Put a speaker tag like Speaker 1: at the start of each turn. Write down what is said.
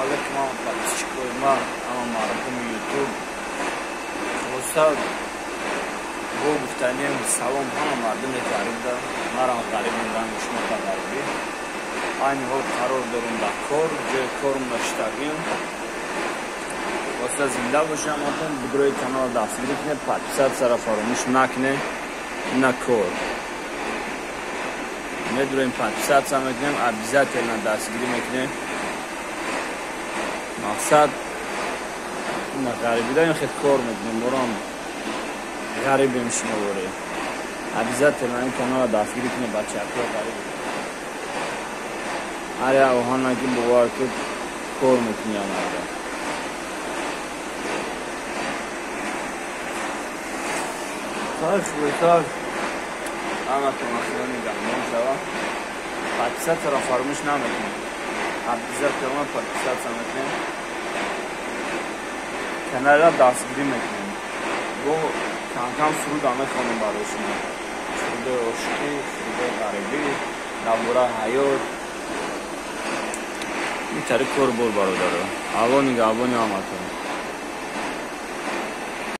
Speaker 1: Алейкум ҳама подписчикои ма, ҳама мардуми Ютуб. Хулоса, бо гуфтанием салом ҳама мардуме ғарибда, марам ғарибам, ранги шумо та ғарибӣ. Айни ҳол қарор дорем дар кор, ҷои корм наштагим. Хулоса, зинда бошам, ҳаматон бидрои канала дастгирӣ кунед, подписатсияро фаромӯш накунед. На кор медуроем, подписатсия мекунем, обязательно дастгирӣ мекунем. Мақсад на ғарибидаем, хел кор мекунем, борам ғарибем шумо боре. Обязательно ин канала дастгирӣ кунед, бачаҳо ғариб. Ҳар як оҳана ки бовар ки кор мекунӣ амарда. Так, ҳаматон охирон нигаҳбон шава. Подписатсияро фаромӯш намекунем. Обязательно подписатсия мекунем. Каналро дастгирӣ мекунем. Бо кам-кам суруда мехонем барои шумо. Сурудаи ошиқӣ, сурудаи ғарибӣ, дар бораи ҳаёт. Ин тариқ кор бор, бародаро. Алло нигаҳбони ҳаматон.